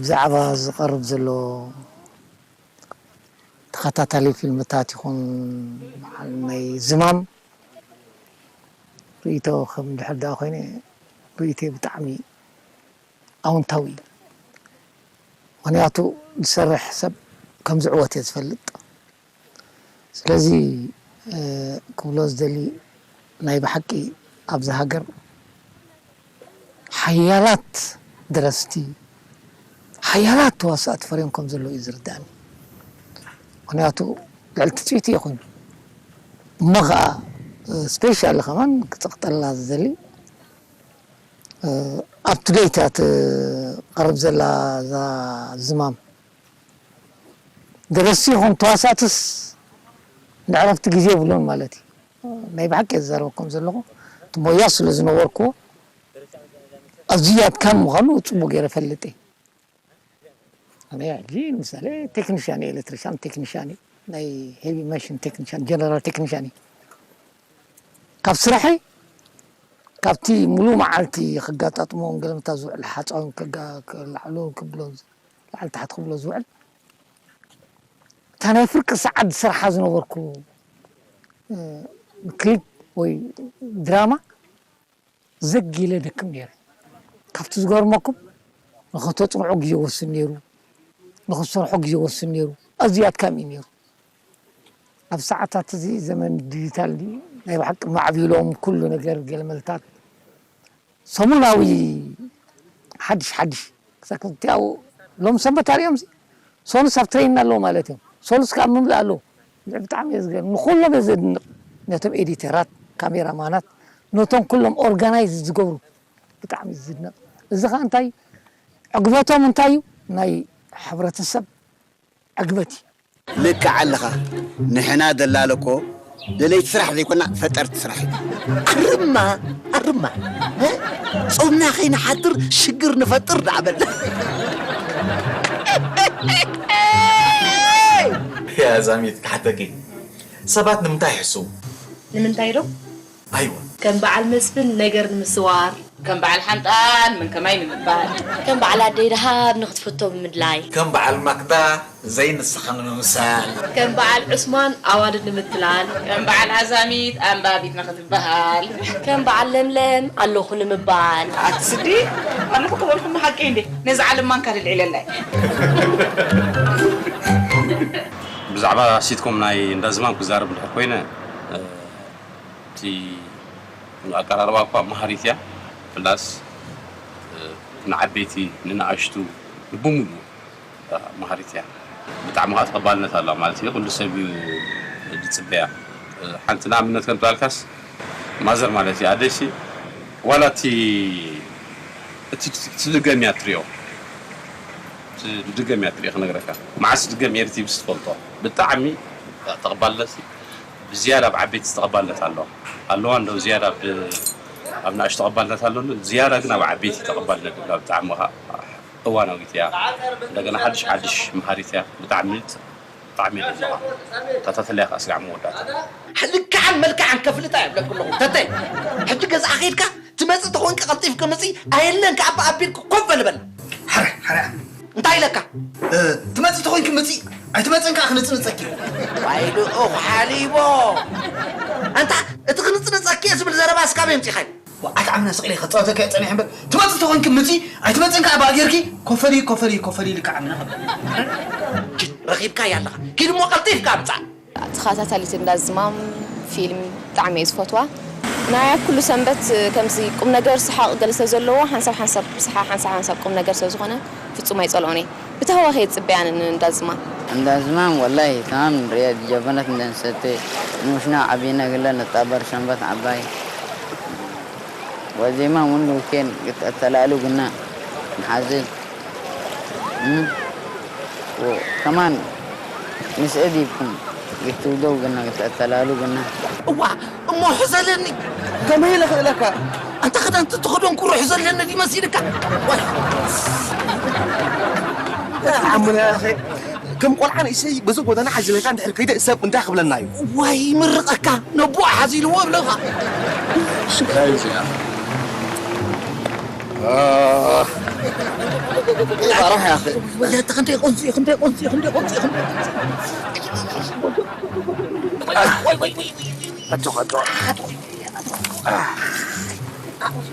ብዛዕባ ዝቐርብ ዘሎ ተኸታታሊ ፊልምታት ይኹን በዓል ናይ ዝማም ርእይቶ ከም ድሕር ደኣ ኮይነ ርእይቶይ ብጣዕሚ ኣውንታዊ እዩ። ምኽንያቱ ዝሰርሕ ሰብ ከም ዝዕወት እየ ዝፈልጥ። ስለዚ ክብሎ ዝደሊ ናይ ብሓቂ ኣብዚ ሃገር ሓያላት ደረስቲ ሓያላት ተዋሳእቲ ፈርዮም ከም ዘለዉ እዩ ዝርዳእኒ። ምኽንያቱ ልዕሊ ትፅቢት እየ ኮይኑ እሞ ከዓ ስፔሻሊ ከማን ክፀቕጠልና ዝደሊ ኣብ ቱደይት እያ ትቐርብ ዘላ እዛ ዝማም ደረስቲ ይኹን ተዋሳእትስ ንዕረፍቲ ግዜ የብሎን ማለት እዩ። ናይ ብሓቂ እየ ዝዛረበኩም ዘለኹ እቲ ሞያ ስለ ዝነበርኩዎ ኣዝዩ ኣድካሚ ምዃኑ ፅቡቅ ገይረ ፈልጥ እየ። ኣነ ሕጂ ንምሳሌ ቴክኒሻን እየ፣ ኤሌክትሪሻን ቴክኒሻን እየ፣ ናይ ሄቪ ማሽን ቴክኒሻን፣ ጀነራል ቴክኒሻን እየ። ካብ ስራሐይ ካብቲ ሙሉእ መዓልቲ ክጋጣጥሞን ገለመታ ዝውዕል ሓፃውን ክላዕሎ ክብሎ ላዕሊ ታሕቲ ክብሎ ዝውዕል እታ ናይ ፍርቂ ሰዓት ዝሰርሓ ዝነበርኩ ክሊፕ ወይ ድራማ ዘጊለ ደክም ነይረ። ካብቲ ዝገርመኩም ንኸተፅንዖ ግዜ ወስን ነይሩ፣ ንኽሰርሖ ግዜ ወስን ነይሩ። ኣዝዩ ኣድካሚ እዩ ነይሩ። ኣብ ሰዓታት እዚ ዘመን ዲጂታል ናይ ብሓቂ ማዕቢሎም ኩሉ ነገር ገለመልታት ሰሙናዊ ሓድሽ ሓድሽ ክሳብ ክልቲኣው ሎም ሰንበት ኣሪኦም ሲ ሶሉስ ኣብ ትሬን ኣለዉ ማለት እዮም። ሶሉስ ካብ ምምላእ ኣለዉ። ብጣዕሚ እየ ዝገርም። ንኩሎም እየ ዘድንቕ። ነቶም ኤዲተራት፣ ካሜራማናት፣ ነቶም ኩሎም ኦርጋናይዝ ዝገብሩ ብጣዕሚ እየ ዝድነቕ። እዚ ኸዓ እንታይ እዩ? ዕግበቶም እንታይ እዩ? ናይ ሕብረተሰብ ዕግበት እዩ። ልክዕ ኣለኻ። ንሕና ደላሎ እኮ ደለይቲ ስራሕ ዘይኮና ፈጠርቲ ስራሕ ኢና። ኣርማ ኣርማ እ? ጾምና ከይንሓድር ሽግር ንፈጥር ዳዕበል። ያዛሚት ክሓተኪ ሰባት ንምንታይ ይሕስዉ? ንምንታይ ዶ? ኣይወ ከም በዓል መስፍን ነገር ንምስዋር። ከም በዓል ሓንጣል መን ከማይ ንምባል። ከም በዓል ኣደይ ደሃብ ንኽትፍቶ ብምድላይ። ከም በዓል ማክዳ ዘይንስኻ ንምምሳል። ከም በዓል ዑስማን ኣዋልድ ንምትላል። ከም በዓል ኣዛሚት ኣንባቢት ንኽትበሃል። ከም በዓል ለምለም ኣለኹ ንምባል። ኣቲ ስዲ ኣለኹ ክበልኩም ሓቀይ እንዴ ነዚ ዓለም ማንካ ልልዒለላይ። ብዛዕባ ሲትኮም ናይ እንዳዝማም ክዛረብ እንድሕር ኮይነ እቲ ኣቀራርባ እኳ መሃሪት እያ ፕላስ ንዓበይቲ ንንኣሽቱ ብሙሉ መሃሪት እያ ብጣዕሚ ከዓ ተቐባልነት ኣለዋ ማለት እዩ ኩሉ ሰብ እዩ ዝፅበያ ሓንቲ ንኣብነት ከም ትባልካስ ማዘር ማለት እዩ ኣደይሲ ዋላ እቲ እቲ ትድገም እያ ትሪኦ ትድገም እያ ትሪኦ ክነግረካ መዓስ ትድገም ኤር ቲቪ ስትፈልጦ ብጣዕሚ ተቐባልነት ብዝያዳ ኣብ ዓበይቲ ተቐባልነት ኣለዋ ኣለዋ እንዶ ዝያዳ ኣብ ንኣሽቱ ተቐባልነት ኣሎ ዝያዳ ግን ኣብ ዓበይቲ ተቐባልነት ብላ ብጣዕሚ እዋናዊት እያ እንደገና ሓድሽ ሓድሽ መሃሪት እያ ብጣዕሚ ብጣዕሚ እየ ዘለዋ ተታተለያ ከዓ ስጋዕ መወዳእታ ልክዓን መልክዓን ከፍልጣ እየ ብለኩ ኣለኹ ተተይ ሕጂ ገዛ ከይድካ ትመፅእ ተኾንካ ቀልጢፍካ ምፅእ ኣየለን ከኣባ ኣቢልካ ኮፍ በል በል ሓረ ሓረ እንታይ ኢለካ ትመፅእ ተኾንክ ምፅእ ኣይትመፅእን ከዓ ክንፅንፀኪ ዋይልኡ ሓሊቦ ኣንታ እቲ ክንፅንፀኪ እየ ዝብል ዘረባ እስካበይ ኣምፂኻዮ ኣታ ዓምና ስቕ ኢለ ከፃወተካ እየ ፀኒሐ እምበር ትመፅእ ተኾንኪ ምፂ ኣይትመፅእን ከዓ ብኣ ጌርኪ ኮፈሪ ኮፈሪ ኮፈሪ ኢልካ ዓምና ከብል ረኺብካያ ኣለኻ ኪድ እሞ ቀልጢፍካ ምፃእ ተኸታታሊት እንዳ ዝማም ፊልም ብጣዕሚ እየ ዝፈትዋ ናያ ኩሉ ሰንበት ከምዚ ቁም ነገር ሰሓቕ ገለ ስለ ዘለዎ ሓንሳብ ሓንሳብ ሰሓቕ ሓንሳብ ሓንሳብ ቁም ነገር ስለ ዝኾነ ፍጹም ኣይጸልኦን እየ ብታህዋኽ እየ ዝጽበያ ንእንዳ ዝማም እንዳ ዝማም ወላሂ ተማም ንርእያ ጀበነት እንዳ ንሰተ ንሙሽና ዓቢና ግለ ንጣበር ሰንበት ዓባይ ዋዜማ ሙሉ ኬን እተላሉ ግና ንሓዝን ከማን ምስ እዲብኩም ግትብደው ግና ግተእተላሉ ግና እዋ እሞ ሕዘለኒ ከመይ ኢለ ክእለካ ኣንታ ክዳን ትትኸዶን ኩሩ ሕዘለኒ ድዩ መሲልካ ወይ ኣሙና ያኸ ከም ቆልዓ ንእሰይ በዚ ጎደና ሓዚለካ እንድሕር ከይደ ሰብ እንታይ ክብለና እዩ ዋይ ይምርቐካ ነቦ ሓዚልዎ ይብለኻ ሽካይ እዚኣ ራح يا أخي. ولا تخندق قنصي، خندق قنصي، خندق قنصي، خندق قنصي.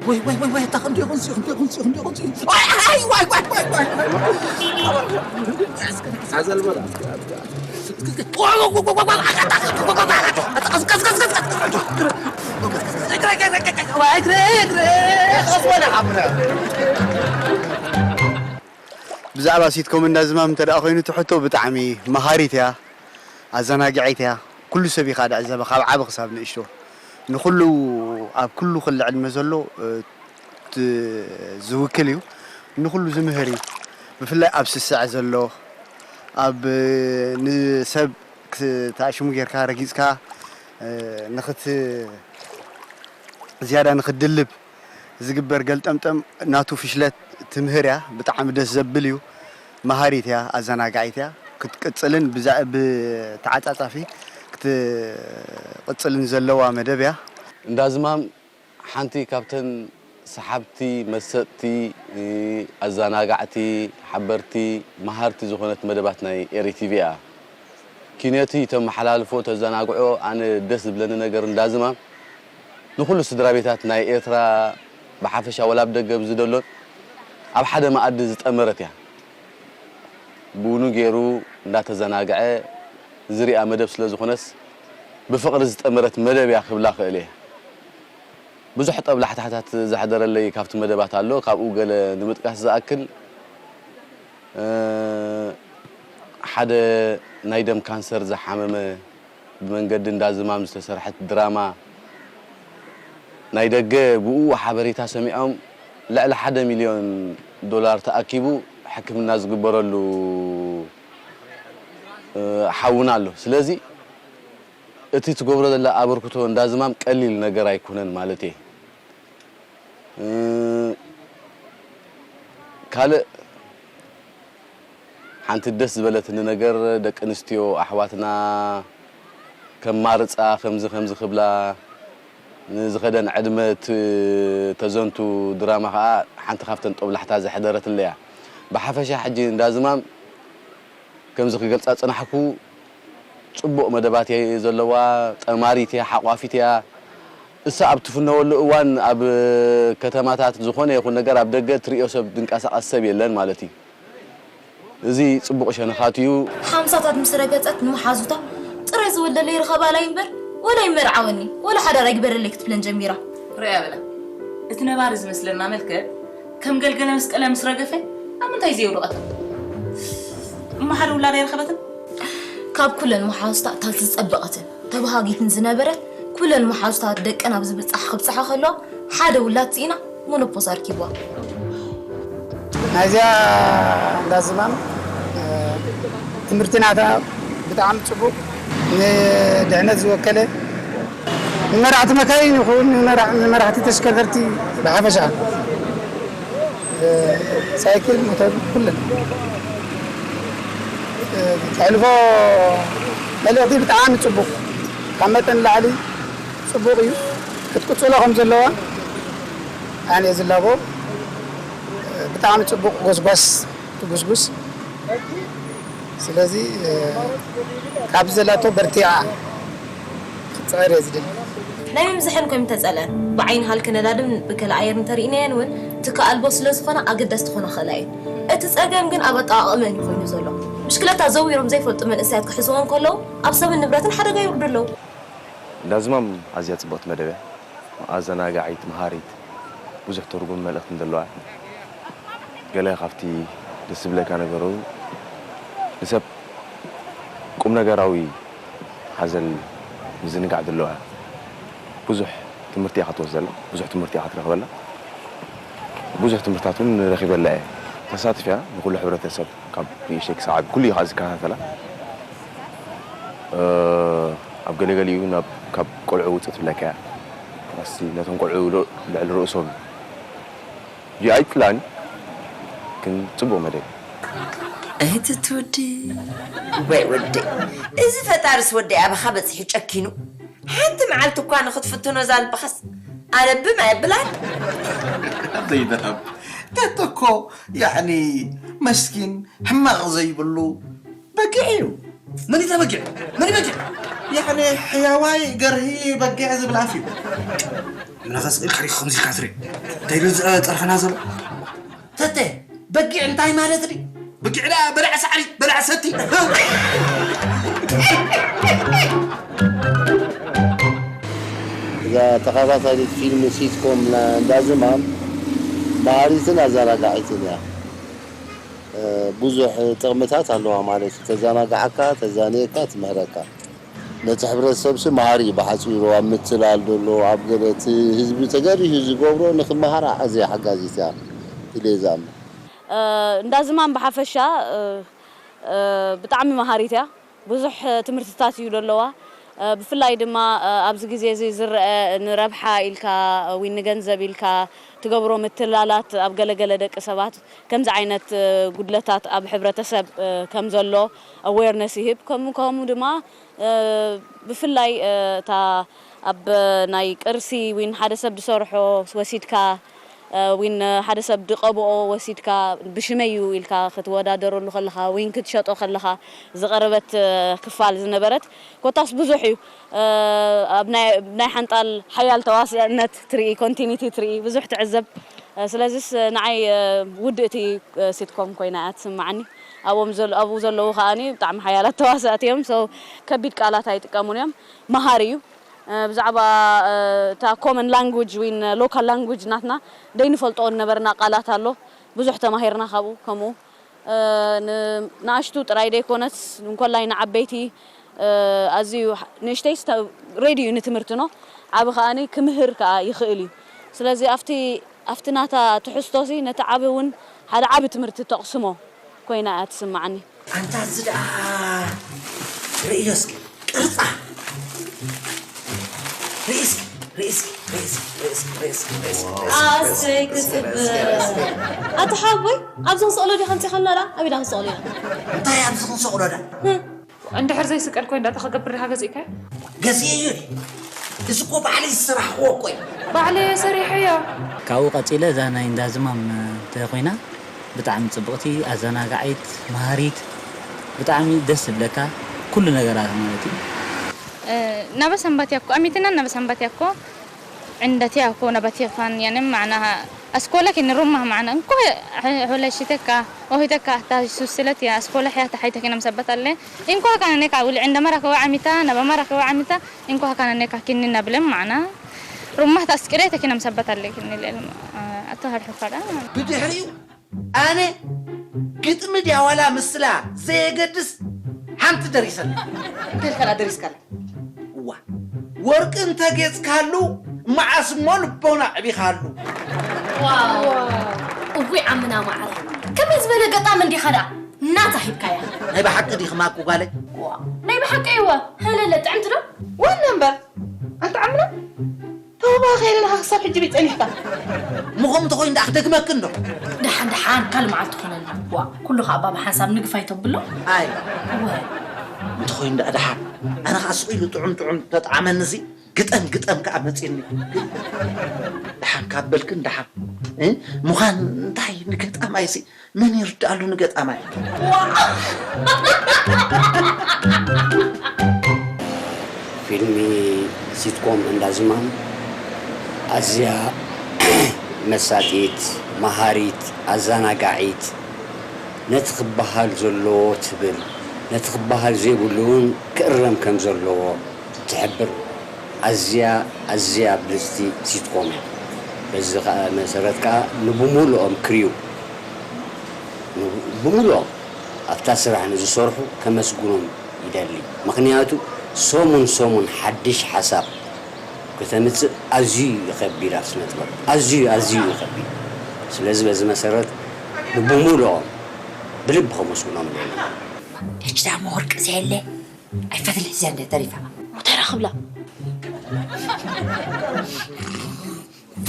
وي، وي، وي، وي، تخندق قنصي، خندق قنصي، خندق قنصي. واي، واي، واي، واي، واي. ብዛዕባ ሲትኮም እንዳ ዝማም እንተ ደኣ ኮይኑ፣ እቲ ሕቶ ብጣዕሚ መሃሪት እያ፣ ኣዘናግዒት እያ። ኩሉ ሰብ እዩ ከኣ ዝዕዘባ፣ ካብ ዓቢ ክሳብ ንእሽቶ። ንኹሉ፣ ኣብ ኩሉ ክሊ ዕድመ ዘሎ፣ እ፣ ት-፣ ዝውክል እዩ። ንኹሉ ዝምህር እዩ። ብፍላይ ኣብ ስስዐ ዘሎ፣ ኣብ፣ እ፣ ንሰብ ክት-፣ ተኣሽሙ ጌርካ ረጊጽካ፣ እ፣ ንኽት-፣ ዝያዳ ንኽድልብ ዝግበር ገልጠምጠም ናቱ ፍሽለት ትምህር እያ። ብጣዕሚ ደስ ዘብል እዩ። መሃሪት እያ፣ ኣዘናጋዒት እያ። ክትቅጽልን ብዛ-፣ ብተዓጻጻፊ ክትቅጽልን ዘለዋ መደብ እያ። እንዳ ዝማም ሓንቲ ካብተን ሰሓብቲ፣ መሰጥቲ፣ ኣዘናጋዕቲ፣ ሓበርቲ፣ መሃርቲ ዝኾነት መደባት ናይ ኤሪ ቲቪ እያ። ኪንዮቲ ተመሓላልፎ፣ ተዘናግዖ፣ ኣነ ደስ ዝብለኒ ነገር እንዳ ዝማም ንኹሉ ስድራ ቤታት ናይ ኤርትራ ብሓፈሻ፣ ወላ ኣብ ደገ ኣብዚ ደሎን ኣብ ሓደ መኣዲ ዝጠመረት እያ። ብውኑ ገይሩ እንዳተዘናግዐ ዝሪኣ መደብ ስለ ዝኾነስ ብፍቕሪ ዝጠመረት መደብ እያ ክብላ ክእል እየ። ብዙሕ ጠብላሕታሕታት ዘሕደረለይ ካብቲ መደባት ኣሎ። ካብኡ ገለ ንምጥቃስ ዝኣክል፣ እ፣ ሓደ ናይ ደም ካንሰር ዝሓመመ ብመንገዲ እንዳ ዝማም ዝተሰርሐት ድራማ፣ ናይ ደገ ብኡ ሓበሬታ ሰሚዖም ልዕሊ ሓደ ሚልዮን ዶላር ተኣኪቡ ሕክምና ዝግበረሉ፣ እ፣ ሓውና ኣሎ። ስለዚ እቲ ትገብሮ ዘላ ኣበርክቶ እንዳ ዝማም ቀሊል ነገር ኣይኮነን ማለት እየ። እ፣ ካልእ ሓንቲ ደስ ዝበለትኒ ነገር፣ ደቂ ኣንስትዮ ኣሕዋትና ከማርጻ፣ ከምዚ ከምዚ ክብላ፣ ንዝኸደን ዕድመ ት-፣ ተዘንቱ ድራማ ኸኣ ሓንቲ ካብተን ጦብላሕታ ዘሕደረትለይ እያ። ብሓፈሻ ሕጂ እንዳ ዝማም ከምዚ ክገልጻ ዝጸናሕኩ፣ ጽቡቕ መደባት እየ ዘለዋ፣ ጠማሪት እያ፣ ሓቋፊት እያ። እሳ ኣብ ትፍነወሉ እዋን ኣብ ከተማታት ዝኾነ ይኹን ነገር ኣብ ደገ ትርእዮ ሰብ፣ ዝንቀሳቐስ ሰብ የለን ማለት እዩ። እዚ ጽቡቕ ሸነኻት እዩ። ሓምሳታት ምስ ረገጸት ንመሓዙታ ጥራይ ዝወልደለይ ርኸባላይ እምበር ወላ ይመርዓወኒ ወላ ሓዳር ኣይግበረለይ ክትብለን ጀሚራ። ርኣያ በላ። እቲ ነባሪ ዝመስለና መልክዕ ከም ገልገለ መስቀለ ምስ ረገፈ ኣብ ምንታይ እዩ ዘየውድቐታ? እሞ ሓደ ውላድ ኣይረኸበትን? ካብ ኩለን መሓዙታ እታ ዝጸበቐትን ተበሃጊትን ዝነበረት፣ ኩለን መሓዙታ ደቀን ኣብ ዝብጻሕ ክብጽሓ ከለዋ ሓደ ውላድ ስኢና ሞኖፖዝ ኣርኪብዋ። ናይዚኣ እንዳ ዝማም ትምህርቲ ናታ ብጣዕሚ ጽቡቕ፣ ንድሕነት ዝወከለ፣ ንመራሕቲ መካይን ይኹን ንመራ- ንመራሕቲ ተሽከርከርቲ ብሓፈሻ፣ ሳይክል፣ ሞተር፣ ኩለን ተሕልፎ መልእኽቲ ብጣዕሚ ጽቡቕ፣ ካብ መጠን ንላዕሊ ጽቡቕ እዩ። ክትቅጽሎ ከም ዘለዋ ኣነ ዝላቦ። ብጣዕሚ ጽቡቕ ጎስጓስ ትጉስጉስ። ስለዚ ካብ ዘላቶ በርቲዓ ክትጽዕር እየ ዝደሊ። ናይ ምብዝሐን ከም ተጸልአን ብዓይኒ ሃልኪ ነዳድን ብከለ ኣየር እንተርኢናየን እውን ትኪ ኣልቦ ስለ ዝኾና ኣገዳሲ ክኾና ክእላ እየን። እቲ ጸገም ግን ኣብ ኣጠቓቕመን እዩ ኮይኑ ዘሎ። ብሽክለታ ዘዊሮም ዘይፈልጡ መንእሰያት ክሕዝዎ እንከለዉ ኣብ ሰብን ንብረትን ሓደጋ የውርዱ ኣለዉ። እንዳ ዝማም ኣዝያ ጽብቕቲ መደብ እያ። ኣዘናጋዒት፣ መሃሪት፣ ብዙሕ ትርጉምን መልእኽትን ዘለዋ እያ። ገለ ካብቲ ደስ ዝብለካ ነገሩ ንሰብ ቁም ነገራዊ ሓዘል ምዝንጋዕ ዘለዋ እያ። ብዙሕ ትምህርቲ እያ ክትወስደላ፣ ብዙሕ ትምህርቲ እያ ክትረኽበላ። ብዙሕ ትምህርትታት እውን ረኺበላ እየ። ተሳትፍ እያ ንኹሉ ሕብረተሰብ ካብ ንእሽተይ ክሳብ ዓቢ ኩሉ እዩ ከዓ ዝከታተላ። ኣብ ገለገሊኡ ናብ ካብ ቆልዑ ውፅእ ትብለካ እያ። ኣስቲ ነቶም ቆልዑ ልዕሊ ርእሶም እዩ ኣይፍላን ግን ፅቡቅ መደብ እዩ። እህትቲ ወዲ ወይ ወደይ እዚ ፈጣርስ ወደይ ኣባኻ በፂሑ ጨኪኑ ሓንቲ መዓልቲ እኳ ንክትፍትኖ እዛ ልብኻስ ኣለብም ኣየብላን። ኣደይ ደሃብ ተተ እኮ ያዕኒ መስኪን ሕማቕ ዘይብሉ በጊዕ እዩ። መን እዩ በጊዕ? መን እዩ በጊዕ? ያዕኒ ሕያዋይ ገርሂ በጊዕ ዝብል ኣፍ እዩ። ኣምላኸ ስቕ ኢልካ ዲኻ ከምዚ ኢልካ ትርኢ? እንታይ ኢሉ ዝጸርፈና ዘሎ? ተተ፣ በጊዕ እንታይ ማለት ድዩ? በጊዕ ደኣ በላዕ ሳዕሪ፣ በላዕ ሰቲ። እዛ ተኸታታሊት ፊልም ሲትኮም እንዳ ዝማም መሃሪትን ኣዘናጋዒትን እያ። ብዙሕ ጥቕምታት ኣለዋ ማለት እዩ። ተዘናግዓካ፣ ተዛንየካ፣ ትምህረካ። ነቲ ሕብረተሰብሲ መሃሪ እዩ ብሓፂሩ ኣብ ምትላል ዘሎ ኣብ ገለ እቲ ህዝቢ ተገሪሁ ዝገብሮ ንክመሃር ኣዝያ ሓጋዚት እያ ኢለ እየ ዝኣምን። እንዳ ዝማም ብሓፈሻ ብጣዕሚ መሃሪት እያ። ብዙሕ ትምህርትታት እዩ ዘለዋ። ብፍላይ ድማ ኣብዚ ግዜ እዚ ዝረአ ንረብሓ ኢልካ ወይ ንገንዘብ ኢልካ ትገብሮ ምትላላት ኣብ ገለገለ ደቂ ሰባት ከምዚ ዓይነት ጉድለታት ኣብ ሕብረተሰብ ከም ዘሎ ኣዌርነስ ይህብ። ከምኡ ከምኡ ድማ ብፍላይ እታ ኣብ ናይ ቅርሲ ዊን ሓደ ሰብ ዝሰርሖ ወሲድካ ዊን ሓደ ሰብ ድቐብኦ ወሲድካ ብሽመይ እዩ ኢልካ ክትወዳደረሉ ከለኻ ዊን ክትሸጦ ከለኻ ዝቐረበት ክፋል ዝነበረት ኮታስ ብዙሕ እዩ ኣብ ናይ ሓንጣል ሓያል ተዋስእነት ትርኢ ኮንቲኒቲ ትርኢ ብዙሕ ትዕዘብ ስለዚስ ንዓይ ውድእቲ ሲትኮም ኮይና እያ ትስምዓኒ ኣብኡ ዘለዉ ከዓኒ ብጣዕሚ ሓያላት ተዋሳእቲ እዮም ከቢድ ቃላት ኣይጥቀሙን እዮም መሃሪ እዩ ብዛዕባ እታ common language ወይ local language ናትና ዘይንፈልጦ ዝነበርና ቃላት ኣሎ ብዙሕ ተማሂርና ካብኡ ከምኡ ንኣሽቱ ጥራይ ዘይኮነስ እንኮላይ ንዓበይቲ ኣዝዩ ንእሽተይስ ready እዩ ንትምህርቲ no ዓቢ ከኣ ክምህር ከኣ ይኽእል እዩ ስለዚ ኣብቲ ኣብቲ ናታ ትሕዝቶ እዚ ነቲ ዓቢ እውን ሓደ ዓቢ ትምህርቲ ተቕስሞ ኮይና እያ ትስምዓኒ። ኣንታ እዚ ደኣ ርእዮ እስኪ ቅርጻ ርእስኪ ርእስኪ ርእስኪ ርእስኪ ርእስኪ ርእስኪ ርእስኪ ኣሰይ ክጽብቅ ኣታ ሓወቦይ ኣብዚ ክንሰቅሎ ዲ ከምፂኻና ዳ ኣበይ ዳ ክንሰቅሎ ኢና እንታይ ኣብዚ ክንሰቅሎ ዳ እንድሕር ዘይስቀል ኮይን ዳታ ክገብር ዲኻ ገዚእካዮ? ገዚኤዮ ድየ። እዚ እኮ ባዕለይ ዝሰራሕኽዎ እኮ እዩ። ባዕለይ እየ ሰሪሐዮ። ካብኡ ቀፂለ እዛ ናይ እንዳ ዝማም እንተኾይና ብጣዕሚ ፅብቕቲ፣ ኣዘናጋዒት፣ መሃሪት፣ ብጣዕሚ ደስ ዝብለካ ኩሉ ነገራታ ማለት እዩ። Naba sambatiyakko, amitina naba sambatiyakko. Indatiya ko nabatiya fan yanem macnaha askola kini rumah macna nko hola shiteka ohiteka hata susilat ya askola hya tahayta kina msabat alle inko hakana neka wili inda mara kawa amita naba mara kawa amita inko hakana neka kini nablem macna rumah ta askireta kina msabat alle kini lel ato har hukada. ብድሕሪኡ ኣነ ግጥሚ ድያ ዋላ ምስላ ዘየገድስ ሓንቲ ደሪሰላ። እንታይ ኢልካ ደኣ ደሪስካላ? እዋ ወርቂ እንተ ጌጽካሉ መዓስ እሞ ልቦና ኣዕቢኻሉ። እውይ ዓምና ማዓረ ከመይ ዝበለ ገጣሚ እንዲኻ ደኣ ናታ ሂብካያ። ናይ ብሓቂ ዲኺ ማኩ ጓለይ? እዋ ናይ ብሓቂ እወ ሀለለ ጥዕምቲ ዶ? ዋና እምበር ኣንታ ዓምና ተባኺ ኢለ ኢኻ ክሳብ ሕጂ ጸኒሕካ። እሞ ከምኡ እንተኾይኑ ደኣ ክደግመኪ እንዶ። ደሓን ደሓን ካልእ መዓልቲ ክኾነልና። ዋእ ኩሉ ኸኣ ባባ ሓንሳብ ንግፍ ኣይተብሎ። ኣይ እወ እንተኾይኑ ደኣ ደሓን። ኣነ ኸኣ ስቕ ኢሉ ጥዑም ጥዑም ተጥዓመኒ እዚ ግጠም ግጠም ከኣ መጺኒ። ደሓን ካብ በልክን ደሓን። እ? ምዃን እንታይ ንገጣማይሲ መን ይርድኣሉ ንገጣማይ? ፊልሚ ሲትኮም እንዳ ዝማም ኣዝያ መሳጢት፣ መሃሪት፣ ኣዘናጋዒት፣ ነቲ ክበሃል ዘለዎ ትብል፣ ነቲ ክበሃል ዘይብሉ እውን ክእረም ከም ዘለዎ ትሕብር ኣዝያ ኣዝያ ብልጽቲ ሲትኮም እያ። በዚ ከኣ መሰረት ከኣ ንብሙሉኦም ክሪው ብሙሉኦም ኣብታ ስራሕ ንዝሰርሑ ከመስግኖም ይደሊ። ምኽንያቱ ሰሙን ሰሙን ሓድሽ ሓሳብ ከተምጽእ ኣዝዩ እዩ ከቢድ ኣብ ስነ ጥበብ። ኣዝዩ ኣዝዩ እዩ ከቢድ። ስለዚ በዚ መሰረት ንብሙሉኦም ብልቢ ከመስግኖም ይደሊ። ሕጂ ደኣ መወርቂ ዘየለ ኣይፈትልሕ እዚኣ እንደ ተሪፋ ሙተራ ክብላ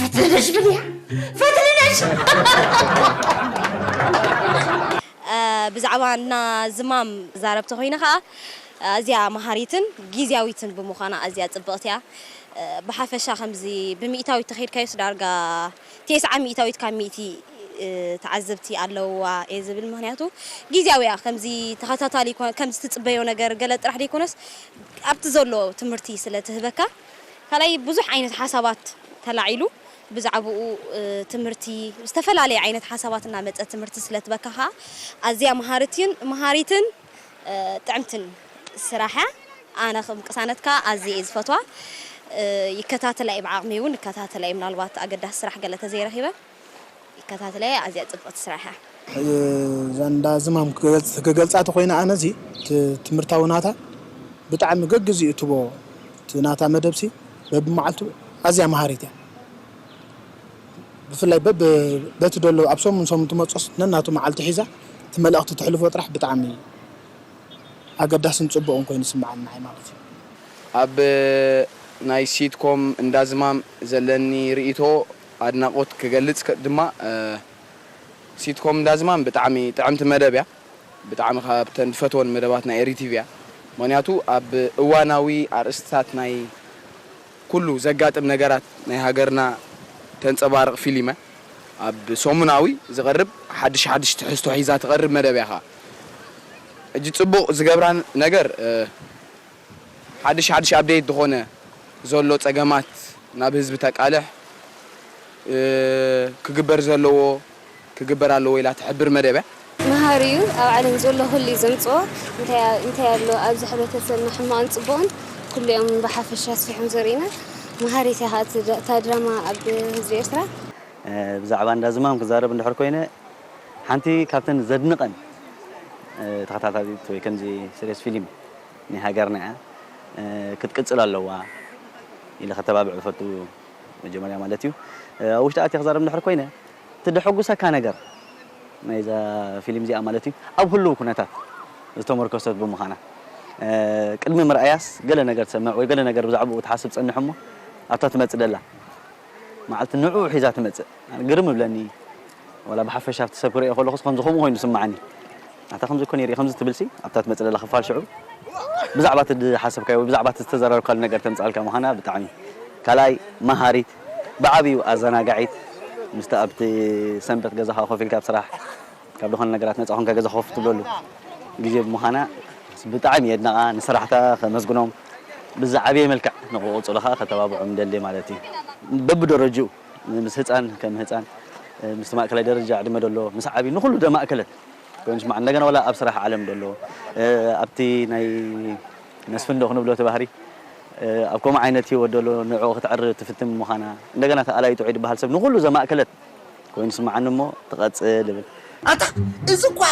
ፈትልሽ ብልያ ፈትልሽ ብዛዕባ እና ዝማም ዛረብ ተኾይነ ከዓ ኣዝያ መሃሪትን ጊዜያዊትን ብምዃና ኣዝያ ፅብቕቲ እያ ብሓፈሻ ከምዚ ብሚእታዊት ተኸይድካዮስ ዳርጋ ቴስዓ ሚእታዊት ካብ ሚእቲ ተዓዘብቲ ኣለውዋ እየ ዝብል። ምኽንያቱ ግዜያዊ እያ። ከምዚ ተኸታታሊ ኮ-፣ ከምዚ ትጽበዮ ነገር ገለ ጥራሕ ዘይኮነስ ኣብቲ ዘሎ ትምህርቲ ስለ ትህበካ፣ ካልኣይ ብዙሕ ዓይነት ሓሳባት ተላዒሉ ብዛዕባኡ፣ እ፣ ትምህርቲ ዝተፈላለየ ዓይነት ሓሳባት እናመጸ ትምህርቲ ስለ ትበካ ኸኣ ኣዝያ መሃርትን መሃሪትን፣ እ፣ ጥዕምትን ስራሕ እያ። ኣነ ከም ቅሳነት ከኣ ኣዝየ እየ ዝፈትዋ። እ፣ ይከታተላ እየ፣ ብዓቕሚ እውን ይከታተላ እየ። ምናልባት ኣገዳሲ ስራሕ ገለ ተዘይረኺበ ይከታተላ እየ። ኣዝያ ጽብቕቲ ስራሕ እያ። እዛ እንዳ ዝማም ክገልጽ-፣ ክገልጻ ተኾይነ ኣነ እዚ ት-፣ ትምህርታዊ ናታ ብጣዕሚ ገግዜኡ እትቦ እቲ ናታ መደብሲ በብመዓልቱ ኣዝያ መሃሪት እያ። ብፍላይ በብ-፣ በቲ ደሎ ኣብ ሰሙን ሰሙን ትመጾስ ነናቱ መዓልቲ ሒዛ እቲ መልእኽቲ ትሕልፎ ጥራሕ ብጣዕሚ ኣገዳስን ጽቡቕን ኮይኑ ይስምዓኒ ንዓይ ማለት እዩ። ኣብ ናይ ሲትኮም እንዳዝማም ዘለኒ ርእይቶ ኣድናቖት ክገልጽ ከ-፣ ድማ፣ እ፣ ሲትኮም እንዳዝማም ብጣዕሚ ጥዕምቲ መደብ እያ። ብጣዕሚ ካብተን ዝፈትወን መደባት ናይ ኤሪ ቲቪ እያ። ምኽንያቱ ኣብ እዋናዊ ኣርእስትታት ናይ ኩሉ ዘጋጥም ነገራት ናይ ሃገርና ተንጸባርቕ ፊልም እያ። ኣብ ሰሙናዊ ዝቐርብ ሓድሽ ሓድሽ ትሕዝቶ ሒዛ ትቐርብ መደብ እያ ኸኣ። ሕጂ ጽቡቕ ዝገብራ ነገር፣ እ፣ ሓድሽ ሓድሽ ኣፕዴት ዝኾነ ዘሎ ጸገማት ናብ ህዝቢ ተቃልሕ፣ እ፣ ክግበር ዘለዎ ክግበር ኣለዎ ኢላ ትሕብር መደብ እያ። መሃሪ እዩ። ኣብ ዓለም ዘሎ ኩሉ እዩ ዘምጽኦ። እንታይ፣ እንታይ ኣሎ ኣብዚ ሕብረተሰብና ሕማቕን ጽቡቕን ኩሉ እዮም ብሓፈሻ ኣስፊሖም ዘርእዩና። መሃሪት እያ ኸኣ እታ ድ-፣ እታ ድራማ ኣብ ህዝቢ ኤርትራ። እ፣ ብዛዕባ እንዳ ዝማም ክዛረብ እንድሕር ኮይነ፣ ሓንቲ ካብተን ዘድንቐን፣ እ፣ ተኸታታሊት ወይ ከምዚ ሲሪየስ ፊልም ናይ ሃገርና እያ። እ፣ ክትቅጽል ኣለዋ ኢለ ከተባብዕ እፈቱ መጀመርያ ማለት እዩ። እ፣ ኣብ ውሽጢ ኣትየ ክዛረብ እንድሕር ኮይነ፣ እቲ ደሐጉሰካ ነገር ናይዛ ፊልም እዚኣ ማለት እዩ፣ ኣብ ህሉው ኩነታት ዝተመርኮሰት ብምዃና፣ እ፣ ቅድሚ ምርኣያስ ገለ ነገር ትሰምዕ ወይ ገለ ነገር ብዛዕባኡ ትሓስብ ጸንሕ እሞ፣ ኣብታ ትመጽእ ደላ መዓልቲ ንዕኡ ሒዛ ትመጽእ። ኣነ ግርም እብለኒ። ዋላ ብሓፈሻ ኣብቲ ሰብ ክርእዮ ከለኹስ ከምዚ ከምኡ ኮይኑ ዝስምዓኒ። ኣታ ከምዚ እኮ ነይሩ ከምዚ ትብልሲ ኣብታ ትመጽእ ደላ ክፋል ሽዑ ብዛዕባ እቲ ዝሓሰብካዮ ወይ ብዛዕባ እቲ ዝተዘራረብካሉ ነገር ተምጽኣልካ ምዃና ብጣዕሚ ካልኣይ መሃሪት፣ ብዓብዩ ኣዘናጋዒት፣ ምስቲ ኣብቲ ሰንበት ገዛኻ ኮፍ ኢልካ ኣብ ስራሕ ካብ ዝኾነ ነገራት ነጻ ኮንካ ገዛ ኮፍ ትብለሉ ግዜ ብምዃና ብጣዕሚ የድነቓ። ንሰራሕታ ከመስግኖም ብዝዓበየ መልክዕ ንክቕጽሉ ከኣ ከተባብዖም ንደሊ ማለት እዩ። በብደረጅኡ ምስ ህጻን ከም ህጻን፣ ምስ ማእከላይ ደረጃ ዕድመ ደሎ፣ ምስ ዓቢ ንኹሉ ደማእከለት ኮይኑ ስማዕ። እንደገና ዋላ ኣብ ስራሕ ዓለም ደሎ፣ ኣብቲ ናይ መስፍን ዶ ክንብሎ እቲ ባህሪ፣ ኣብ ከምኡ ዓይነት ህይወት ደሎ ንዕኡ ክትዕርብ ትፍትን ምዃና፣ እንደገና ተኣላይ ጥዑይ ዝበሃል ሰብ ንኹሉ ዘማእከለት ኮይኑ ስምዓኒ እሞ ትቐጽል እብል። ኣታ እዚ እኳ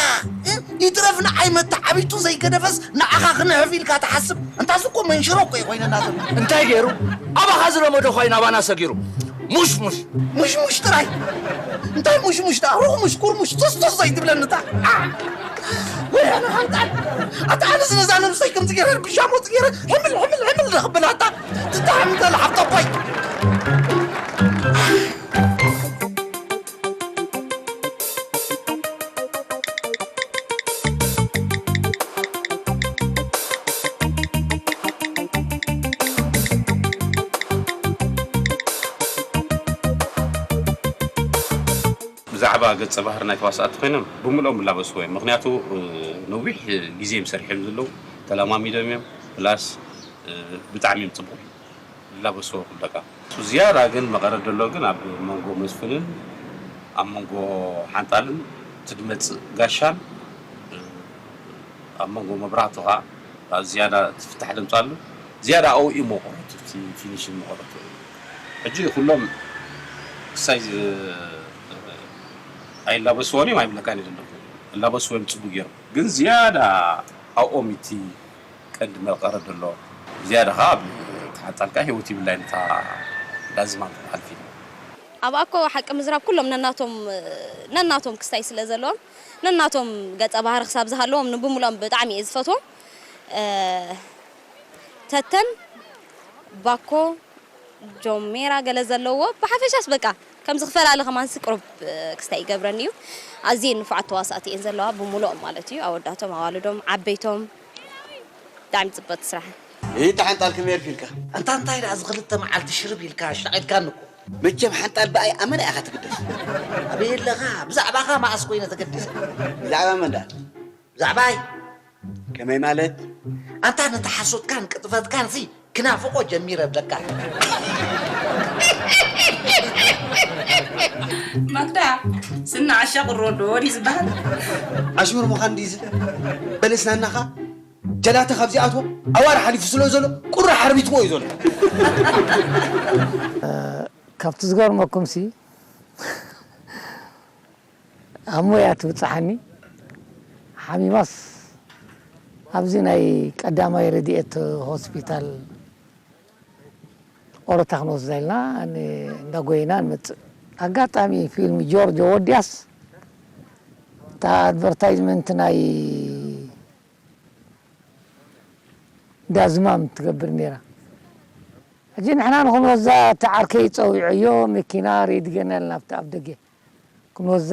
እ፣ ይትረፍ ንዓይ መተዓቢቱ ዘይገደፈስ ንዓኻ ክንሕፍ ኢልካ ትሓስብ። እንታስ እኮ መንሽሮ እኮ እዩ ኮይነና ዘሎ። እንታይ ገይሩ? ኣባኻ ዝለመዶ ኮይኑ ኣባና ሰጊሩ። ሙሽ ሙሽ። ሙሽ ሙሽ ጥራይ። እንታይ ሙሽ ሙሽ ደኣ? ሩቕ ሙሽ፣ ኩር ሙሽ፣ ቶስ ቶስ ዘይትብለኒ እታ። ኣ! ወይ ኣነ ሓንጣል። ኣታ ኣነስ ነዛ ነብሰይ ከምዚ ገይረ ብሻሞ ገይረ ሕምል ሕምል ሕምል ደኽብላ እታ። ትታሕም ተላ ሓብታ ኣቦይ። ብዛዕባ ገጸ ባህሪ ናይ ተዋሳእቲ ኮይኖም ብምልኦም ይላበስዎ እዮም። ምኽንያቱ፣ እ፣ ነዊሕ ግዜ እዮም ሰሪሖም ዘለዉ፣ ተለማሚዶም እዮም፣ ፕላስ፣ እ፣ ብጣዕሚ እዮም ጽቡቕ። ይላበስዎ ኩሉ ደቃ። ዝያዳ ግን መቐረት ዘሎ ግን ኣብ መንጎ መስፍንን ኣብ መንጎ ሓንጣልን ትድመጽ ጋሻን፣ ኣብ መንጎ መብራህቱ ኸኣ ዝያዳ እቲ ፍታሕ ደምጻሉ። ዝያዳ ኣብኡ እዩ መቐረቱ፣ እቲ ፊኒሽን መቐረቱ። ሕጂ ኩሎም ክሳይ ዝ-፣ ኣይላበስዎን እዮም ኣይብለካን እየ ዘለኹ። ይላበስዎ እዮም ጽቡቕ ገይሮም። ግን ዝያዳ ኣብኦም እቲ ቀንዲ መቐረት ዘሎ። ዝያዳ ኸዓ ኣብ ተሓንጻልካ ህይወት ይብላይን እታ ዳዝማን ትበሃል ፊልም። ኣብ ኣኮ ሓቂ ምዝራብ ኩሎም ነናቶም፣ ነናቶም ክስታይ ስለ ዘለዎም፣ ነናቶም ገጸ ባህሪ ክሳብ ዝሃለዎም ንብምልኦም ብጣዕሚ እየ ዝፈትዎም። እ፣ ተተን፣ ባኮ፣ ጆሜራ ገለ ዘለዎ፣ ብሓፈሻስ በቃ ከምዚ ክፈላለ ከማንስ ቅሩብ፣ እ፣ ክስታይ ይገብረኒ እዩ። ኣዝየን ንፉዓት ተዋሳእቲ እየን ዘለዋ፣ ብምልኦም ማለት እዩ። ኣወዳቶም፣ ኣዋልዶም፣ ዓበይቶም። ብጣዕሚ ጽብቕቲ ስራሕ። ይህ ተሓንጣል ከመይ ኣልፊልካ? እንታ እንታይ ደኣ እዚ ክልተ መዓልቲ ሽርብ ኢልካ ኣሽላዒልካኒ እኮ። መቸም ሓንጣል ብኣይ ኣመና ኢኻ ትግደስ። ኣበይ ኣለኻ? ብዛዕባኻ መኣስ ኮይነ ተገዲሰ? ብዛዕባ መን ደኣ? ብዛዕባይ? ከመይ ማለት? ኣንታ ነቲ ሓሶትካን ቅጥፈትካን ሲ ክናፍቆ ጀሚረ ብለካ። ማክዳ፣ ስና ዓሻ ቁሮ ዶ ድዩ ዝበሃል? ኣሽሙር ምዃን ድዩ እዚ? በለስ ናናኻ ጀላተ ካብ ዚኣትዎ ኣዋር ሓሊፉ ስለ ዘሎ ቁሪ ሓርቢትዎ እዩ ዘሎ። ካብቲ ዝገርመኩም ሲ ኣብ ሞያ ትብጽሓኒ ሓሚማስ ኣብዚ ናይ ቀዳማይ ረድኤት ሆስፒታል ኦረታ ክንወስዳ ኢልና ን- እንዳጎየና ንመጽእ። ኣጋጣሚ ፊልም ጆርጆ ወዲያስ እታ ኣድቨርታይዝመንት ናይ ዳዝማም ትገብር ነይራ። ሕጂ ንሕና ንኹንወዛ እቲ ዓርከይ ጸዊዐዮ መኪና ሬዲ ገና ኢልና ኣብቲ ኣፍ ደገ ክንወዛ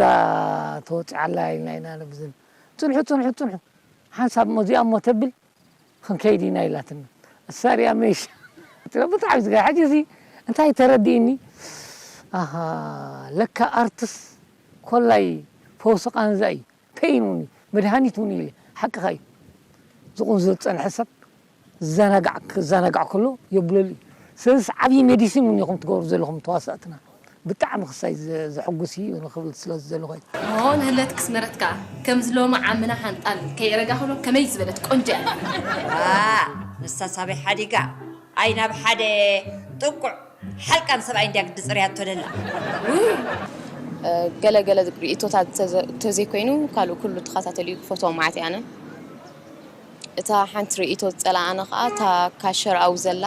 ተወጺዓ ኣላ ኢልና ኢና ነብዝን ጽንሑ ጽንሑ ጽንሑ ሓንሳብ መዚኣ እሞ ተብል ክንከይድ ኢና ኢላትና። እሳ ሪኣ መይሽ ብጣዕሚ ዝጋ ሕጂ እዚ እንታይ ተረዲእኒ ኣሃ ለካ ኣርትስ ኮላይ ፈውሲ ቃንዛ እዩ ፔይን እውን እዩ መድሃኒት እውን እዩ ኢለ ሓቅኻ እዩ ዝቑንዝዝ ዝፀንሐ ሰብ ዝዘናጋዕ ክዘናጋዕ ከሎ የብለሉ እዩ ስለዚ ዓብዪ ሜዲሲን እውን ኢኹም ትገብሩ ዘለኹም ተዋሳእትና ብጣዕሚ ክሳይ ዘሕጉስ እዩ ንክብል ስለ ዝደለኹ ኦ ንህለት ክስመረት ከዓ ከምዚ ሎሚ ዓምና ሓንጣል ከየረጋ ከሎ ከመይ ዝበለት ቆንጆ እያ ንሳ ሳበይ ሓዲጋ ኣይ ናብ ሓደ ጥቁዕ ሓልቃን ሰብኣይ እንድያ ግዲ ፅርያቶ ደላ ገለ ገለ ርእቶታት ተዘይኮይኑ ካልእ ኩሉ ተኸታተልዩ ክፈትዎ ማለት እየ ኣነ እታ ሓንቲ ርእቶ ዝጸላኣና ከኣ እታ ካሸር ኣው ዘላ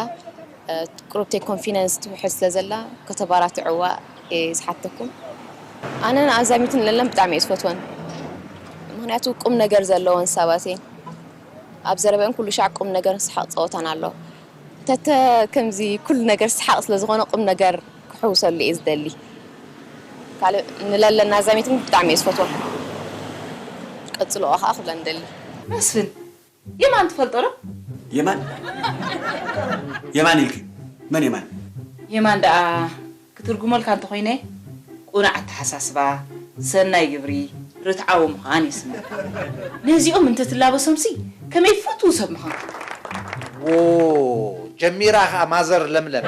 ቁሩብተይ ኮንፊደንስ ትውሕድ ስለ ዘላ ከተባራትዕዋ እየ ዝሓተኩም ኣነ ንኣዛሚትን ለለን ብጣዕሚ እየ ዝፈትወን ምክንያቱ ቁም ነገር ዘለወን ሰባት እየን ኣብ ዘረበአን ኩሉ ሻዕ ቁም ነገርን ሰሓቅ ጸወታን ኣሎ ተተ ከምዚ ኩሉ ነገር ሰሓቅ ስለ ዝኮነ ቁም ነገር ክሕውሰሉ እየ ዝደሊ ካልእ ንለለና ዛሚትን ብጣዕሚ እየ ዝፈትዋ ቀጽልኦ ከዓ ክብላ ንደሊ መስፍን የማን ትፈልጦ ዶ? የማን የማን ኢልኪ መን የማን? የማን ደኣ ክትርጉመልካ እንተኾይነ ቁኑዕ ኣተሓሳስባ፣ ሰናይ ግብሪ፣ ርትዓዊ ምዃን የስምዕ። ነዚኦም እንተትላበሶምሲ ከመይ ፍቱው ሰብ ምዃንካ። ዎ ጀሚራ ኸኣ ማዘር ለምለም።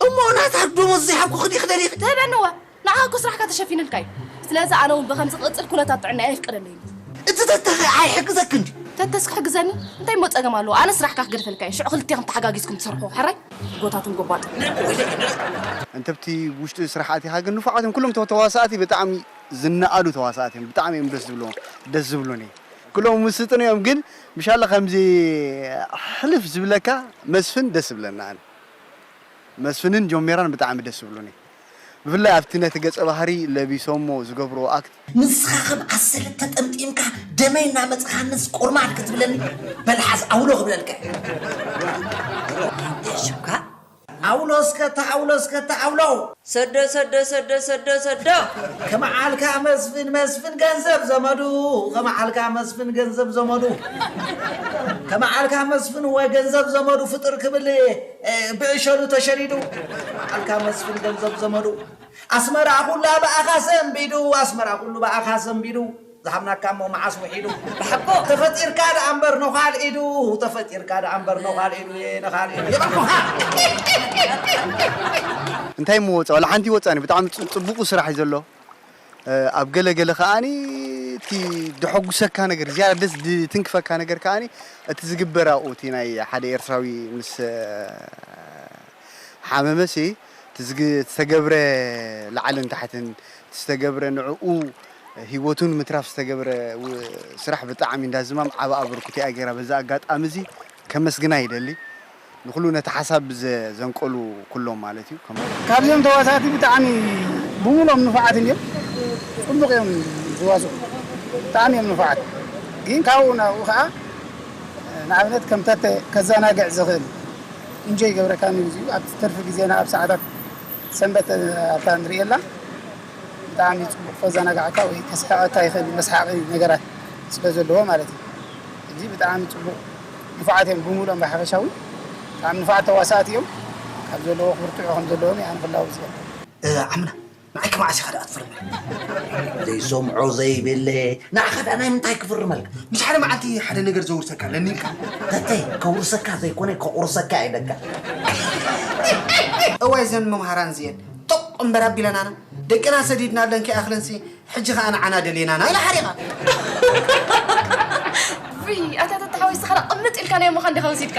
እሞ ናታ ደሞዝ ዘይሃብኩኺ ዲኺ ደሊኺ? ትህበኒ እወ። ንዓኻ እኮ ስራሕካ ተሸፊኑልካ እዩ። ስለዚ ኣነ እውን ብኸምዚ ክቕጽል ኩነታት ጥዕናይ ኣይፍቅደለይን እዩ። እቲ ተተኺ ኣይሕግዘክን ድዩ? ተተስ ክሕግዘኒ? እንታይ እሞ ጸገም ኣለዎ? ኣነ ስራሕካ ክገድፈልካ እየ። ሽዑ ክልቴኹም ተሓጋጊዝኩም ትሰርሑ። ሕራይ? ጎታትን ጎባጥን። እንተ ኣብቲ ውሽጢ ስራሕ ኣቲኻ ግን ንፉዓት እዮም። ኩሎም ተዋሳእቲ ብጣዕሚ ዝነኣዱ ተዋሳእቲ እዮም። ብጣዕሚ እዮም ደስ ዝብሉ ደስ ዝብሉኒ። ኩሎም ምስጥን እዮም ግን ምሻለ ከምዚ ሕልፍ ዝብለካ መስፍን ደስ ዝብለና ኣነ። መስፍንን ጆሜራን ብጣዕሚ ደስ ዝብሉኒ። ብፍላይ ኣብቲ ነቲ ገጸ ባህሪ ለቢሶሞ ዝገብርዎ ኣክት። ንስኻ ከም ዓሰለ ተጠምጢምካ ደመይ እናመጽኻንስ ቁርማድ ክትብለኒ በልሓስ ኣውሎ ክብለልካ። ሽብካ ኣውሎ እስከ ተኣውሎ እስከ ተኣውሎ። ሰዶ ሰዶ ሰዶ ሰዶ ሰዶ። ከመዓልካ መስፍን መስፍን ገንዘብ ዘመዱ ከመዓልካ መስፍን ገንዘብ ዘመዱ ከመዓልካ መስፍን ወ ገንዘብ ዘመዱ ፍጥር ክብል ብዕሸሉ ተሸሪዱ ኣልካ መስፍን ገንዘብ ዘመዱ ኣስመራ ኩላ ብኣኻ ሰንቢዱ ኣስመራ ኩሉ ብኣኻ ሰንቢዱ ዝሃብናካ እሞ መዓስ ውሒዱ ብሓቆ ተፈጢርካ ደኣ እምበር ነዃል ኢዱ ተፈጢርካ ደኣ እምበር ነዃል ኢዱ እየ ነኻል ኢዱ የበልኩኻ እንታይ እሞ ወፃ ዋላ ሓንቲ ይወፃኒ ብጣዕሚ ፅቡቁ ስራሕ እዩ ዘሎ ኣብ ገለ ገለ ከዓኒ እቲ ድሐጉሰካ ነገር ዝያዳ ደስ ድትንክፈካ ነገር ከዓኒ እቲ ዝግበር ኣብኡ እቲ ናይ ሓደ ኤርትራዊ ምስ ሓመመሲ ዝተገብረ ላዕልን ታሕትን ዝተገብረ ንዕኡ ሂወቱ ንምትራፍ ዝተገብረ ስራሕ ብጣዕሚ እንዳዝማም ዓቢ ኣበርክቶ እያ ገይራ በዚ ኣጋጣሚ እዚ ከመስግና ይደሊ ንኩሉ ነቲ ሓሳብ ዘንቀሉ ኩሎም ማለት እዩ። ካብዞም ተዋሳእቲ ብጣዕሚ ብሙሉኦም ንፉዓት እዮም። ፅቡቅ እዮም ዝዋስኡ። ብጣዕሚ እዮም ንፉዓት። ግን ካብኡ ናብኡ ከዓ ንኣብነት ከም ተተ ከዘናግዕ ዝኽእል ኢንጆይ ይገብረካ ሚውዚኩ ኣብቲ ትርፊ ግዜና ኣብ ሰዓታት ሰንበት ኣብታ ንርእየላ ብጣዕሚ ጽቡቕ ከዘናግዓካ ወይ ከስሕቐካ ይኽእል መስሓቒ ነገራት ስለ ዘለዎ ማለት እዩ። ሕጂ ብጣዕሚ ጽቡቕ ንፉዓት እዮም ብምሉኦም ብሓፈሻ እውን ብጣዕሚ ንፉዓት ተዋሳእቲ እዮም። ካብ ዘለዎ ክብርትዑ ከም ዘለዎም እየ ኣነ ክላወስ እየ። ዓምና ንዓይ ከመዓስ ኢኻ ደኣ ትፍርመል? ዘይሰምዖ ዘይብለ ንዓኻ ደኣ ናይ ምንታይ ክፍርመልካ? ምስ ሓደ መዓልቲ ሓደ ነገር ዘውርሰካ ለኒንካ። ተተይ ከውርሰካ ዘይኮነ ከቑርሰካ እየ ደጋ። እዋይ ዘን መምሃራን ዝየን ጥቕ እምበር ኣቢለናና ደቅና ሰዲድና ኣለንኪ ኣኽለንሲ ሕጂ ኸኣ ንዓና ደልየናና ኢላ ሓሪቓ። ውይ ኣታ ተተሓወይ ስኻ ቅምጥ ኢልካ ናይ ምዃን ዲኻ ወሲድካ።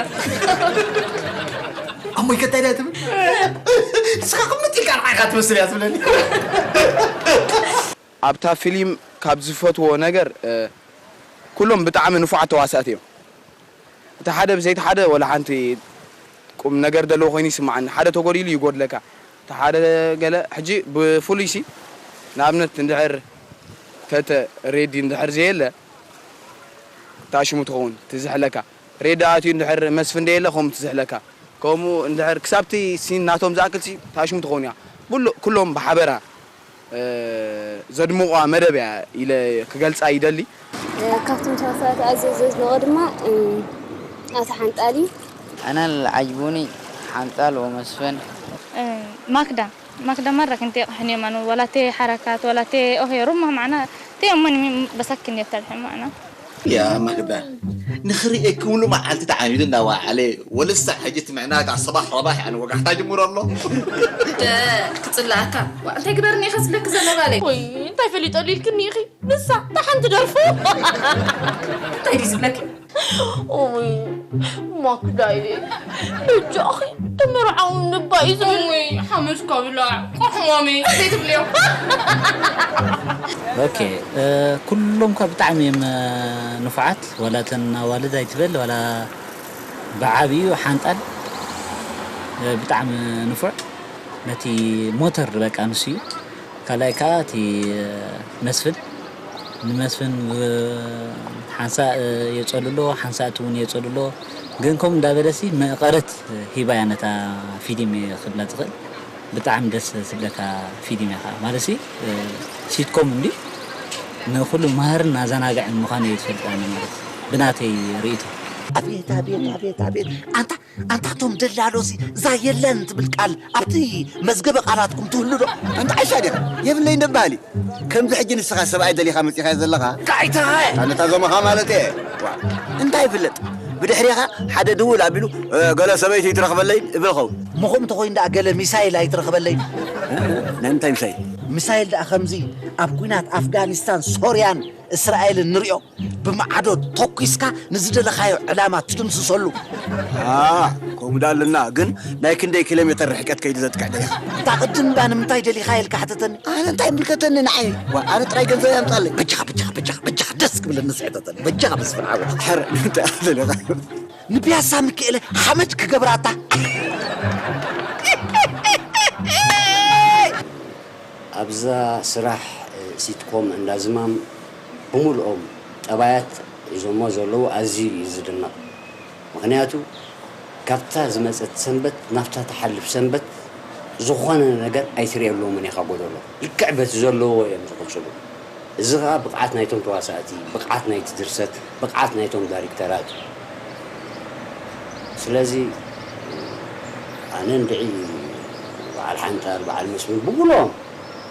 ኣሞይ ከታይ ዳ ትብል? ንስኻ ቅምጥ ኢልካ ንዓኻ ትመስል እያ ትብለኒ። ኣብታ ፊሊም ካብ ዝፈትዎ ነገር ኩሎም ብጣዕሚ ንፉዓት ተዋሳእቲ እዮም። እቲ ሓደ ብዘይ እቲ ሓደ ወላ ሓንቲ ቁም ነገር ዘለዎ ኮይኑ ይስምዓኒ። ሓደ ተጎዲሉ ይጎድለካ። እቲ ሓደ ገለ ሕጂ ብፍሉይ ሲ ንኣብነት እንድሕር ተተ ሬዲ እንድሕር ዘየለ ታሽሙ ትኸውን ትዝሕለካ። ሬዲ ኣትዩ እንድሕር መስፍን ደየለ ከምኡ ትዝሕለካ። ከምኡ እንድሕር ክሳብቲ ሲን ናቶም ዝኣክል ሲ ታሽሙ ትኸውን እያ። ብሉ- ኩሎም ብሓበራ ዘድምቑዋ መደብ እያ ኢለ ክገልፃ ይደሊ። ካብቶም ተዋሳእቲ ኣዝየ ዘድንቖ ድማ ኣቶ ሓንጣል እዩ። أنا العجبوني حنطال ومسفن ማክዳ ማክዳ ማራ ክንቴ ቅሕን የማኑ ወላቴ ሓረካት ወላቴ ኦሄ ሩማ ማዕና ቴ እሞን በሳክን የብታል ሕማዕና ያ ማክዳ ንኽርእየኪ ሙሉ መዓልቲ ተዓሚዱ እናወዓለ ወልሳ ሕጂ ትምዕናግ ኣሰባሕ ረባሕ ኣነ ወጋሕታ ጅምሮ ኣሎ ክፅላኣካ ዋ እንታይ ግበርኒ ኢኻ ዝብለኪ ዘሎ ባለይ ወይ እንታይ ፈሊጠሉ ኢልክኒ ኢኺ ንሳ እታ ሓንቲ ደርፉ እንታይ ድዩ ዝብለኪ ኦይ ማክዳይ በጃኺ ተመርዓው ንባይ ዝብል ሓመድካ ብላዕ ቆሕማሚ ዘይትብልዮ ኦኬ ኩሎም ኳ ብጣዕሚ እዮም ንፉዓት ዋላ ተን ኣዋልድ ኣይትበል ዋላ ብዓብዩ ሓንጣል ብጣዕሚ ንፉዕ ነቲ ሞተር በቃ ንሱ እዩ ካልኣይ ከዓ እቲ መስፍን ንመስፍን ሓንሳእ የፀሉ ኣሎ ሓንሳእ እቲ እውን የፀሉ ኣሎ ግን ከምኡ እንዳበለሲ መቐረት ሂባያ ነታ ፊልም ክብላ ዝኽእል ብጣዕሚ ደስ ዝብለካ ፊልም እያ ከዓ ማለት ሲትኮም እንዲ ንኩሉ መሃርን ኣዘናግዕን ምዃኑ እየ ዝፈልጥ ኣነ ማለት ብናተይ ርእይቶ ኣቤት ኣቤት ኣቤት ኣቤት ኣንታ ኣንታ ቶም ደላሎሲ እዛ የለን ትብል ቃል ኣብቲ መዝገበ ቃላትኩም ትህሉ ዶ? ኣንታ ዓይሻ ዲኻ? የብለይ እንደ በሃሊ ከምዚ ሕጂ ንስኻ ሰብኣይ ደሊኻ መጺኻዮ ዘለኻ? ካይታ! ኣነታ ዞመኻ ማለት እየ። እንታይ ይፍለጥ? ብድሕሪኻ ሓደ ድውል ኣቢሉ ገለ ሰበይቲ ይትረኽበለይ እብል ኸውን። ምኹም ተኾይኑ ደኣ ገለ ሚሳይል ኣይትረኽበለይ። ናይ ምንታይ ሚሳይል? ሚሳይል ደኣ ከምዚ ኣብ ኲናት ኣፍጋኒስታን ሶርያን እስራኤልን ንሪኦ ብማዕዶ ተኲስካ ንዝደለኻዮ ዕላማ ትድምስሰሉ። ከምኡ ዳ ኣለና ግን ናይ ክንደይ ኪሎ ሜተር ርሕቀት ከይዱ ዘጥቅዕ ደሊኻ? እታ ቅድም እባ ንምንታይ ደሊኻ ኢልካ ሕተተኒ። ኣነ እንታይ ይምልከተኒ ንዓይ? ዋ ኣነ ጥራይ ገንዘብ ያምጻለይ። በጃኻ በጃኻ በጃኻ በጃኻ ደስ ክብለኒ ስሕተተኒ በጃኻ መስፍን ዓወት። ሕር እንታይ ደሊኻ? ንፒያሳ ሚካኤለ ሓመድ ክገብራታ። ኣብዛ ስራሕ ሲትኮም እንዳ ዝማም ብምልኦም ጠባያት ሒዞሞ ዘለዉ ኣዝዩ እዩ ዝድነቕ። ምኽንያቱ ካብታ ዝመጸት ሰንበት ናብታ ትሓልፍ ሰንበት ዝኾነ ነገር ኣይትርእየሎምን ኢኻ ጎደሎ። ልክዕ በቲ ዘለዎ እዮም ዝቕጽሉ። እዚ ኸኣ ብቕዓት ናይቶም ተዋሳእቲ፣ ብቕዓት ናይቲ ድርሰት፣ ብቕዓት ናይቶም ዳሪክተራት እዩ። ስለዚ ኣነ እንድዒ በዓል ሓንጣል፣ በዓል መስፍን ብሙሉኦም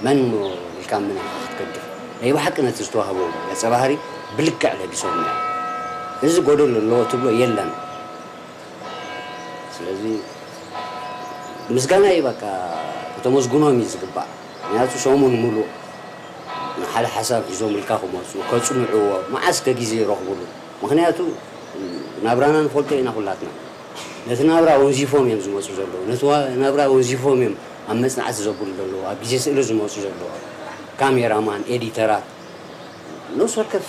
መን እሞ ኢልካ መን ኢኻ ክትገድፍ። ናይ ብሓቂ ነቲ ዝተዋህቦም ገጸ ባህሪ ብልክዕ ለቢሶም እዮም። እዚ ጎደሎ ኣለዎ ትብሎ የለን። ስለዚ ምስጋና እዩ በቃ ከተመስግኖም እዩ ዝግባእ። ምክንያቱ ሰሙን ሙሉእ ንሓደ ሓሳብ ሒዞምልካ ክመፁ ከፅንዕዎ መዓስ ከ ግዜ ይረኽብሉ? ምክንያቱ ናብራና ንፈልጦ ኢና ኩላትና። ነቲ ናብራ ወንዚፎም እዮም ዝመፁ ዘለዉ። ነቲ ናብራ ወንዚፎም እዮም ኣብ መፅናዕቲ ዘብሉ ዘለዉ፣ ኣብ ግዜ ስእሊ ዝመፁ ዘለዉ። ካሜራማን፣ ኤዲተራት፣ ነፍሲ ወከፍ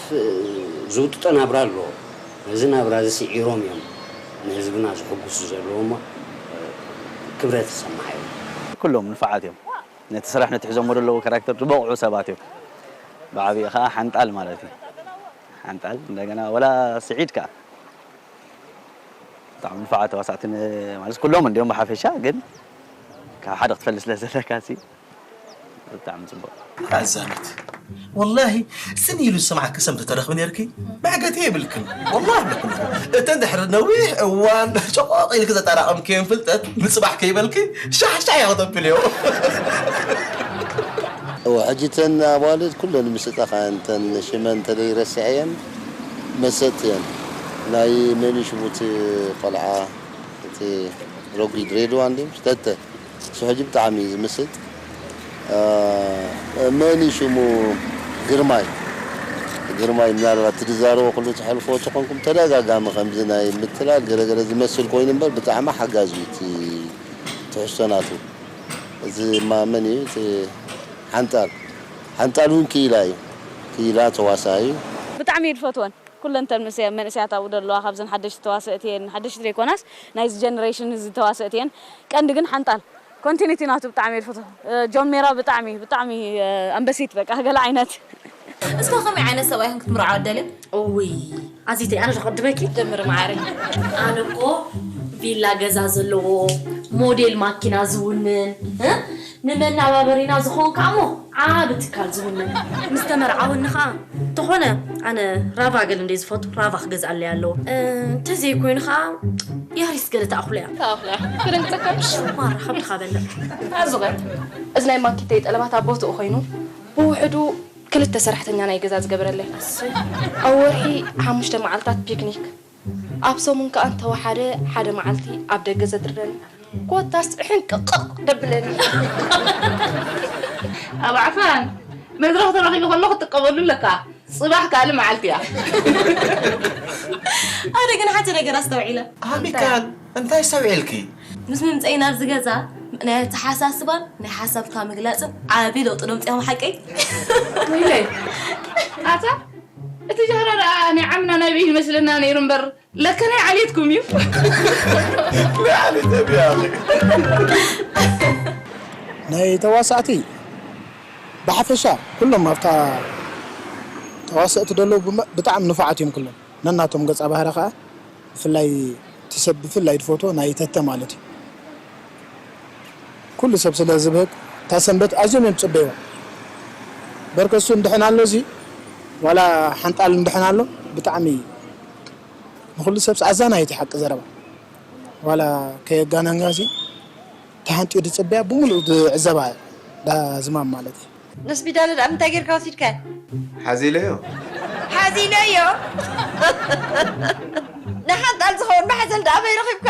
ዝውጥጦ ናብራ ኣለዎ። ነዚ ናብራ እዚ ስዒሮም እዮም ንህዝብና ዝሕጉሱ ዘለዉ እሞ ክብረት ይሰማዓዮም። ኩሎም ንፉዓት እዮም። ነቲ ስራሕ ነቲ ሒዞሞ ዘለዉ ካራክተር ዝበቕዑ ሰባት እዮም። ብዓብኡ ከዓ ሓንጣል ማለት እዩ። ሓንጣል እንደገና ወላ ስዒድ ከዓ ብጣዕሚ ንፉዓት ተዋሳእቲ ማለት ኩሎም እንዲኦም ብሓፈሻ ግን ካብ ሓደ ክትፈልጥ ስለ ዘለካ ሲ ብጣዕሚ ፅቡቅ። ተዓዛቢት ወላሂ ስኒ ኢሉ ዝሰማዓኪ ሰብ እንተተረኽቢ ነርኪ፣ መዕገቲ የብልክን። ወላሂ እብለክን ኣለኹ። እተን ድሕሪ ነዊሕ እዋን ጨቆቕ ኢልኪ ዘጠራቐምክየን ፍልጠት ንጽባሕ ከይበልኪ ሻሕ ሻሕ እያ ክተብልዮ። እወ፣ ሕጂ እተን ኣዋልድ ኩለን ምስጠኻ እንተን ሽመን እንተደይ ረሲዐየን መሰጥቲ እየን። ናይ መን እዩ ሽሙ እቲ ቆልዓ፣ እቲ ረጒድ ሬድዋን ድዩ? ተተ። እሱ ሕጂ ብጣዕሚ እዩ ዝምስጥ። እ፣ መን እዩ ሽሙ? ግርማይ። ግርማይ ምናልባት እቲ ዝዛረቦ ኩሉ ትሕልፎ ተኾንኩም ተደጋጋሚ ከምዚ ናይ ምትላል ገለገለ ዝመስል ኮይኑ እምበር ብጣዕሚ ሓጋዚ እዩ እቲ ትሕዝቶ ናቱ። እዚ ማ መን እዩ? እቲ ሓንጣል። ሓንጣል እውን ክኢላ እዩ። ክኢላ ተዋሳኢ እዩ። ብጣዕሚ እየ ዝፈትወን ኩለንተን ምስ መንእሰያት ኣብኡ ዘለዋ ካብዘን ሓደሽቲ ተዋሰእቲ እየን ሓደሽቲ ዘይኮናስ ናይዚ ጀነሬሽን እዚ ተዋሰእቲ እየን ቀንዲ ግን ሓንጣል ኮንቲኒቲ ናቱ ብጣዕሚ እየ ዝፈትዎ ጆን ሜራ ብጣዕሚ ብጣዕሚ ኣንበሲት በቃ ገለ ዓይነት እስከ ከመይ ዓይነት ሰብኣይ ኢኹም ክትምርዓው ኣደልዮ? እውይ ኣዚተይ ኣነ ተቐድመኪ ጀምር መዓረይ ኣነ እኮ ቪላ ገዛ ዘለዎ ሞዴል ማኪና ዝውንን እ? ንመናባበሪና ዝኾን ከኣ እሞ ዓቢ ትካል ዝውንን ምስ ተመርዓወኒ ከኣ ተኾነ ኣነ ራቫ ገል እንደ ዝፈቱ ራቫ ክገዝኣለይ ኣለዎ እ፣ እንተዘይኮይኑ ከኣ ያሪስ ገለ ተኣኽሎ እያ ተኣኽሎ እያ ክደንግጸካ ሽማራ ከብድኻ በልዕ ኣዝቐ እዚ ናይ ማኪተይ ጠለባት ኣብ ቦትኡ ኮይኑ ብውሕዱ ክልተ ሰራሕተኛ ናይ ገዛ ዝገበረለይ ኣብ ወርሒ ሓሙሽተ መዓልታት ፒክኒክ ኣብ ሰሙን ከኣ እንተወሓደ ሓደ መዓልቲ ኣብ ደገ ዘድርረኒ ኮታስ ሕንቅቕቕ ደብለኒ ኣብ ዓፋን መድረኽ ተረኺቡ ከሎ ክትጥቀመሉ ኣለካ። ጽባሕ ካልእ መዓልቲ እያ። ኣነ ግን ሓንቲ ነገር ኣስተውዒለ። ኣሚካን እንታይ ኣስተውዒልኪ? ምስ ምምፀይ ናብዚ ገዛ ናይ ኣተሓሳስባን ናይ ሓሳብካ ምግላፅን ዓብዪ ለውጢ ዶ ምፅኦም ሓቀይ? ኣታ እቲ ጃህራ ደኣ ናይ ዓምና ናይ በይ ይመስለና ነይሩ እምበር ለከ ናይ ዓሌትኩም እዩ። ናይ ዓሌት ኣቢያለይ። ናይ ተዋሳእቲ ብሓፈሻ ኩሎም ኣብታ ተዋሰእቲ ደለዉ ብጣዕሚ ንፉዓት እዮም ኩሎም ነናቶም ገፃ ባህሪ ከዓ ብፍላይ እቲ ሰብ ብፍላይ ዝፈትዎ ናይ ተተ ማለት እዩ ኩሉ ሰብ ስለ ዝብህግ እታ ሰንበት ኣዝዮም እዮም ዝፅበይዋ በርከሱ እንድሕን ኣሎ እዚ ዋላ ሓንጣል እንድሕን ኣሎ ብጣዕሚ ንኩሉ ሰብስ ኣዛናይት ሓቂ ዘረባ ዋላ ከየጋነንካ እዚ ተሓንጥዩ ዝፅበያ ብምሉእ ዝዕዘባ እያ እዛ ዝማም ማለት እዩ። ነስቢዳለ ደኣ ምንታይ ጌርካ ወሲድካያ? ሓዚለዮ። ሓዚለዮ? ንሓንጣል ዝኸውን ማሕዘል ደኣ ኣበይ ረኺብካ?